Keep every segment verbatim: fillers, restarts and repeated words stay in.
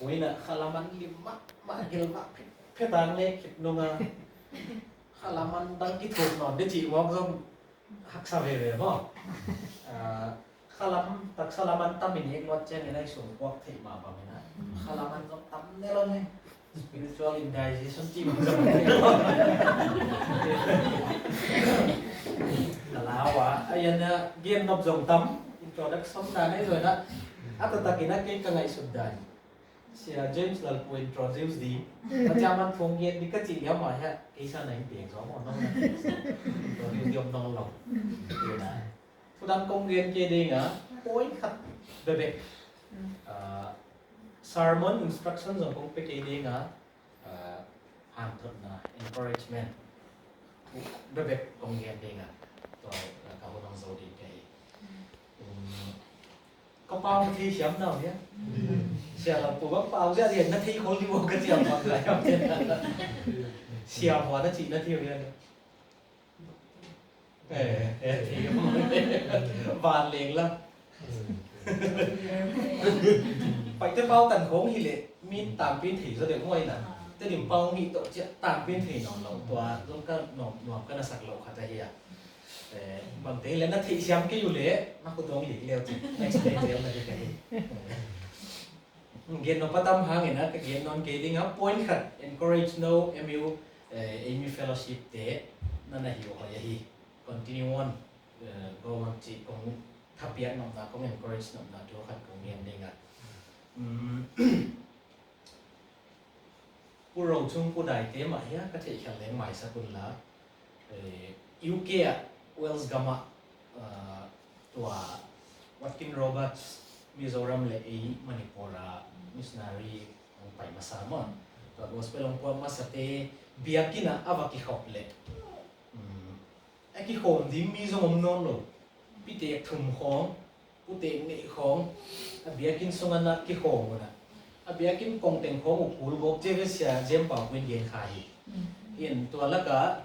Ui na khalaman lim mah mah gil mah phet phet ang le khit nunga khalaman dang kithuk nawn de cih mawk zong haksa veve maw? Ah, khalam taksa laman tam in ek luat ciangin ai sung kuak theih mah bangin a khalaman zong tam ne lo ne. Spiritual indigestion cih bang zong a lau a a yan a gen nop zong tam. Introduction dan ai zoi na a taktakin a kei ka ngaihsut dan Sia James Lalpu introduce ding. Ka ciaman thong gen ding ka cih liam mah hiah kei sa na in piang zo maw nong na piang zo. Introduce ding om nong lo. Thudang kong gen kei ding a point khat bebek. Ah, sermon instruction zong kong pe kei ding a, ah, hanthotna, encouragement bebek kong gen ding a. Tua, ah, ka hun hong zo ding ka hi. Um, ka pau na thei siam nau hia? Sia Lalpu bang pau zia hia na thei khol ding uh ka ciam bang lai am. Sia hua na cih na thei hia? Eh, eh, thei. Van leng la. Paite pau tan khong hi leh min tangpin thei zaw deuh maw ina. Tedim pau hi tawh ciah tangpin thei nawn lo tua zong ka nuam nuam ka na sak lo khat ahi a. Eh, bangte hi leh na theih siam kei uh leh na khut hong lik leu cin explain leu na hi ka hi. Gen nop a tam hangin a ka gen nawn kei ding a point khat encourage no M U, eh, M U fellowship te na na hi uh hoih ahi. Continue on, eh, go on cih kong thapiak nopna kong encourage nopna thu khat kong gen ding a. Um, Pu Ro Chung Pu Daite mah hia ka theih khial leng maisak un la. Eh, U K ah Wales gamah, ah, tua Watkin Roberts Mizoram le ei Manipur ah missionary hong pai masa maw. Tua gospel hong puak masate biakinn ah a va kikhop leh, um, a kikhawm ding mi zong om nawn lo. Pitek thum khawng, putek neih khawng, a biakinn sungah na kikhawm unah a biakinn kongteng khawng uh kul gawp cia ve sia Jem Pau Kuin gen kha hi. In tua lakah,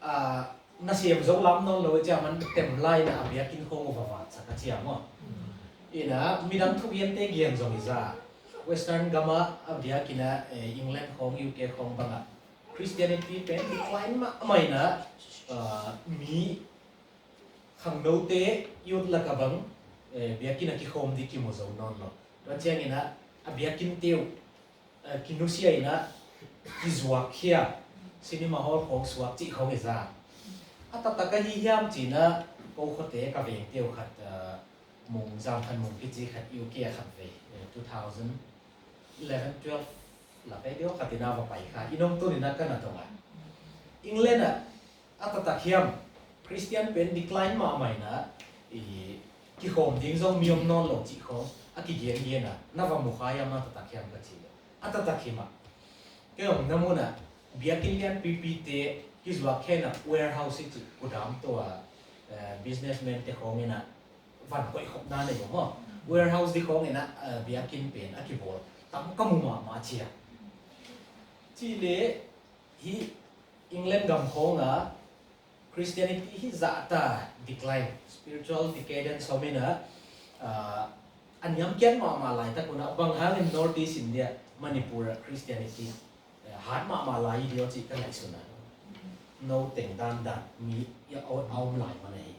ah, na siam zo lam nawn lo i cia man tem lai na a biakinn khawng uh va vat sak a cia maw? Ina midang thugiante gian zong i za. Western gama a biakinn ah, eh, England khawng U K khawng bangah Christianity pen decline mahmah ina, ah, mi khangnote youth laka bang, eh, biakinn a kikhawm ding kimu zo nawn lo. Tua ciangin ah a biakinnte uh, eh, kinusia in ah kizuakkhia, cinema hall khawng suak cih khawng i za. A taktak ahi hiam ci-in ah ko khuate ka vengte uh khat, eh, Mung Zam Khan Mung kici khat U K a khat vei, eh, two thousand eleven twelve la kai deuh khat in ah va pai kha. I nong tun in ah ka na dong a. England ah a taktak hiam Christian pen decline mahmah in ah i kikhawm ding zong mi om nawn lo cih khawng a kigengen a na va mu kha hiam a taktak hiam ka ci lo. A taktak hi mah. Kei omna mun ah biakinn lianpipite kizuak khe in ah warehouse i cih kudam tua, eh, businessman te khawng in ah van koih khopna nei uh maw? Warehouse ding khawng in ah, eh, biakinn pen a kibawl tam ka mu mahmah cia. Ci leh hih England gam khawng ah Christianity hi zahta decline, spiritual decadence om in ah, ah, a niamkiat mahmah laitak un ah bang hangin North East India, Manipur ah Christianity, eh, hat mahmah lai i diaw cih ka ngaihsun a. No teng dandan mi a om lai man ahi.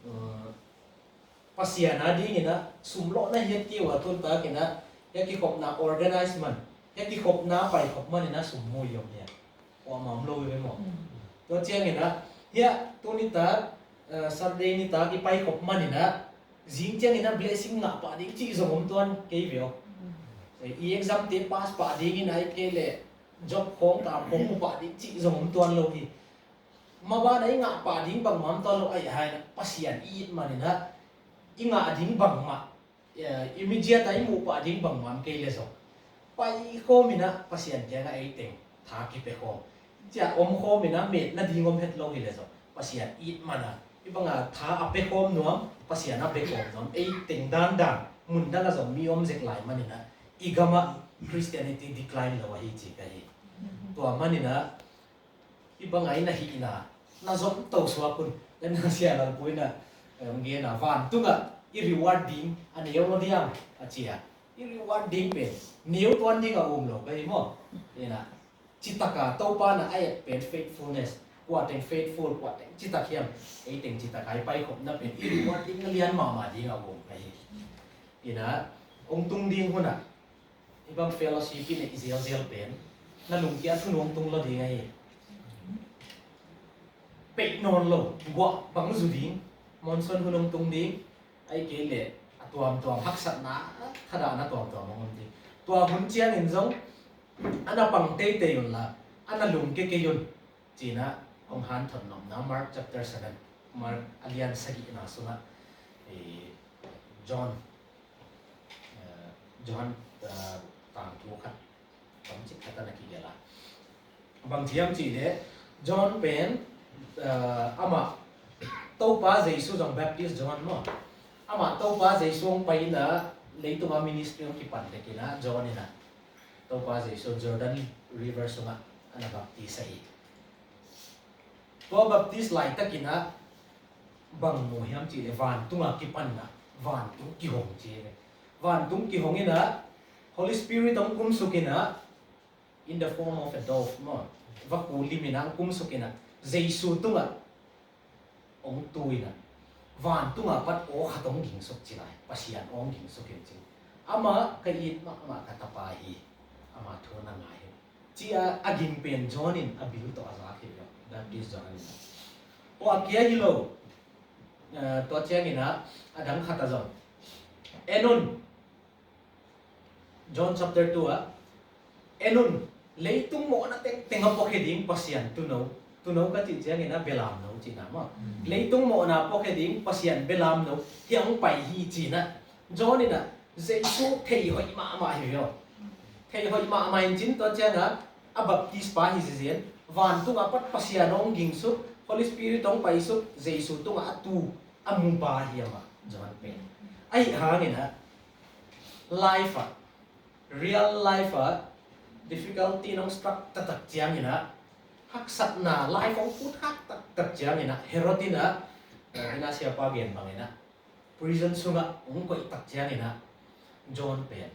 Eh, Pasian a dingin ah sum lawhna hiat kei uh a tuntak in ah hia kikhopna organize man, hia kikhopna paikhop man in ah sum mu i om hia? Kuamah om lo i ve maw? Tua ciangin ah hia tuni tak, eh, Saturday ni tak i paikhop man in ah zing ciangin ah blessing ngah pah ding cih zong om tuan kei ve aw. Eh, i exam te pass pah dingin ah i kei leh job khawng tam khawng mu pah ding cih zong om tuan lo hi. Maban a i ngah pah ding bangmah om tuan lo ahi hai na Pasian i it man in ah i ngah ding bangmah, eh, immediate a i muh pah ding bangmah om kei le zong paikhawm in ah Pasian kiangah ei teng tha kipia khawm. Cia om khawm in ah metna ding om het lo hi le zong Pasian i it man a i banga tha a pia khawm nuam, Pasian a bia khawm nuam ei teng dandan mun dang a zong mi om zek lai man in ah i gamah Christianity decline lo ahi ci ka hi. Tua man in ah Hih bangah i na hihna na zom to suak un. Len na sia Lalpu in a, eh, hong gen a, vantungah i reward ding a neu lo diam a ci a. I reward ding pen neu tuan ding a um lo ka hi maw? Ina, citaka Topa na a et pen faithfulness. Kua teng faithful, kua teng citak hiam? Ei teng citaka i paikhopna pen i reward ding a lian mahmah ding a um ka hi. Ina, hong tung ding hunah i bang fellowship i neih zelzel pen na lungkia thu nuam tung lo ding ahi. Peih nawn lo, guah bang zu ding, monson hun hong tung ding, ahi kei leh a tuamtuam haksatna, thadahna tuamtuam hong om ding. Tua hun ciangin zong a na pang teitei un la, a na lungkia kei un. Cina hong hanthot nopna Mark chapter seven, Mark a lian sagihna sungah, eh, John, eh, John, eh, tangthu khat, kamcik khat a na kigelh a. Bang hiam cih leh John pen, eh, amah Topa Jesu zong Baptist John maw. Amah Topa Jesu hong pai in a leitung a ministry hong kipan tek in a John in a Topa Jesu Jordan River sungah a na baptis ahi. Tua baptis laitakin a bang mu hiam cih leh vantung a kipan a, vantung kihong ci ve. Vantung kihong in a Holy Spirit hong kumsuk in a, in the form of a dove maw, vaku lim in a hong kumsuk in a, Jesu tungah hong tu in a, vantung a pat aw khat hong gingsuk ci lai, Pasian aw hong gingsuk in ci. Amah ka it mahmah ka tapa hi, ama thu na ngai hi. Ci a, a ging pen John in a bil tawh a zak hi lo, Baptist John in. Aw a kia hi lo, eh, tua ciangin a, a dang khat a zong. En un, John chapter two ah, en un, leitung mawhna tengteng a puakhia ding Pasian tuuno, tuuno ka cih ciangin a belamno cihna maw. Mm. Leitung mawhna puakhia ding Pasian belamno hi hong pai hi cihna. John in a Jesu thei hoih mahmah hi ve aw. Thei hoih mahmah in cin tua ciangin a baptis pa hi zizen, vantung a pat Pasian hong gingsuk, Holy Spirit hong paisuk, Jesu tungah a tu a mu pa hi amah John pen. Ahi hangin a life ah, real life ah difficulty nong struck taktak ciangin a, haksatna life hong put hak taktak ciangin a, Herod in a, eh, ina siapa gen bangin a, prison sungah hong koih tak ciangin a, John pen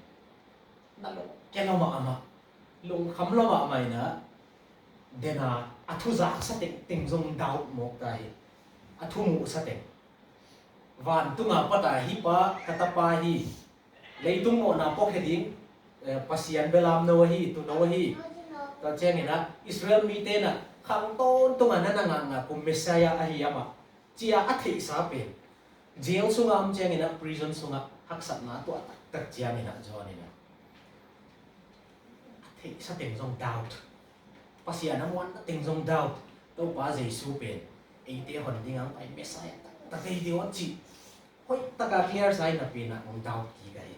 na lungkia lo mahmah, lungkham lo mahmah in a, den a, a thu zaksa tengteng zong doubt mawk ta hi. A thu muhsa teng, vantung a pat a hih pa ka tapa hi, leitung mawhna puakhia ding, eh, Pasian belamno ahi, tuuno ahi. Tua ciangin a Israel mite in a khang tawntung a na na ngakngak uh Messiah ahi amah ci a a theihsa pen jail sungah om ciangin a, prison sungah haksatna tuah taktak ciangin a, John in a, a theihsa teng zong doubt, Pasian a muanna teng zong doubt. Topa Jesu pen eite hon ding a hong pai Messiah taktak ahi ding aw cih hoih taka clear sa in a pen a hong doubt kik ahi.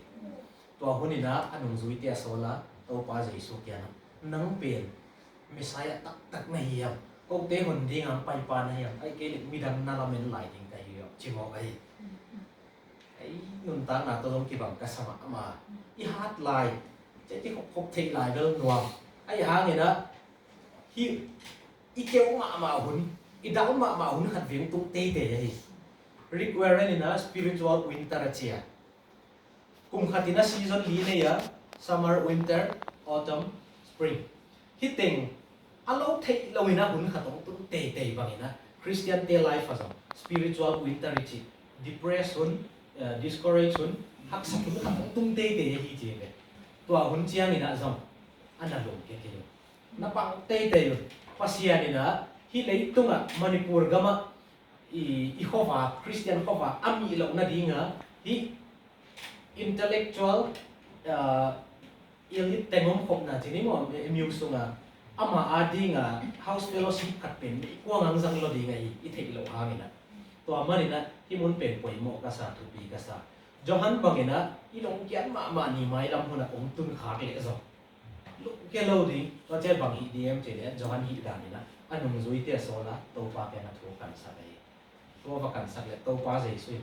Tua hun in a a nungzuite a sawl a, Topa Jesu kiangah, nang pen Messiah taktak na hi hiam? Kote hon ding a hong paipa na hi hiam? Ahi kei leh midang na lamen lai ding ka hi hiam? Ci mawk ahi. Ei nuntakna tawh zong kibang ka sa mahmah. I hat lai, ci a kikhopkhop theih lai bel nuam. Ahi hangin a, hih i keu mahmah hun, i dal mahmah hun khat veng tung teitei ahi. Rick Warren in a spiritual winter a ci a, kum khat in a season li nei a, summer, winter, autumn, spring. Hih teng a lo theih lo in a hun khat hong tung teitei bangin a, Christian te life a zong spiritual winter i cih, depress hun, eh, discourage hun, haksat hun khat hong tung teitei ahi ci ve. Tua hun ciangin a zong a na lungkia kei un, na pang teitei un. Pasian in a hih leitungah Manipur gamah i, i khuavak, Christian khuavak a mih loh nading a, hih intellectual, ah, elite teng om khopna ci ni maw, M U sungah, amah a ding a house fellowship khat pen meikuang ang zang lo ding ahi, i theih loh hangin a. Tua manin a hih mun pen poimawh ka sa, thupi ka sa. Johan bangin a i lungkiat mahmah ni mailam hun a hong tun khak leh zong lungkia lo ding, tua ciang bang hih ding em cih leh, Johan hih danin a, a nungzuite a sawl a, Topa kiangah thu a kansak ahi. Tua va kansak leh Topa Jesu in,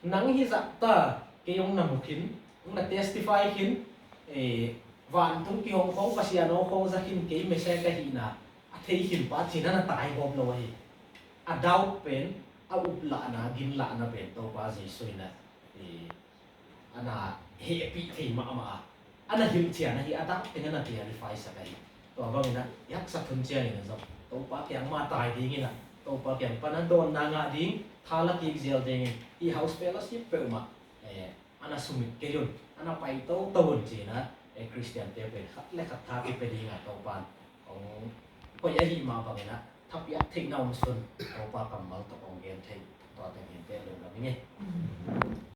nang hih zah ta, kei hong na mu khin, hong na testify khin, eh, vantung kihong khawng, Pasian aw khawng za khin, kei Messiah ka hihna a thei khin pa cih na na taigawp lo ahi. A doubt pen, a uplahna, ginlahna pen Topa Jesu in a, eh, a na hehpih thei mahmah a, a na hilhcian ahi a dang teng a na clarify sak ahi. Tua bangin ah i haksa thun ciangin ah zong Topa kiang mah tai dingin ah, Topa kiang pan a dawnna ngah ding, tha la kik zial dingin i house fellowship peuhmah, eh, a na sumit kei un, a na pai toto un ci-in ah, eh, Khristiante pen khat le khat tha kipia dingah Topa in hong koih ahih mah bangin ah thapiak theihna om sun Topa kammal tawh hong gen thei, tua teng hi inteh, lungdam ing ei.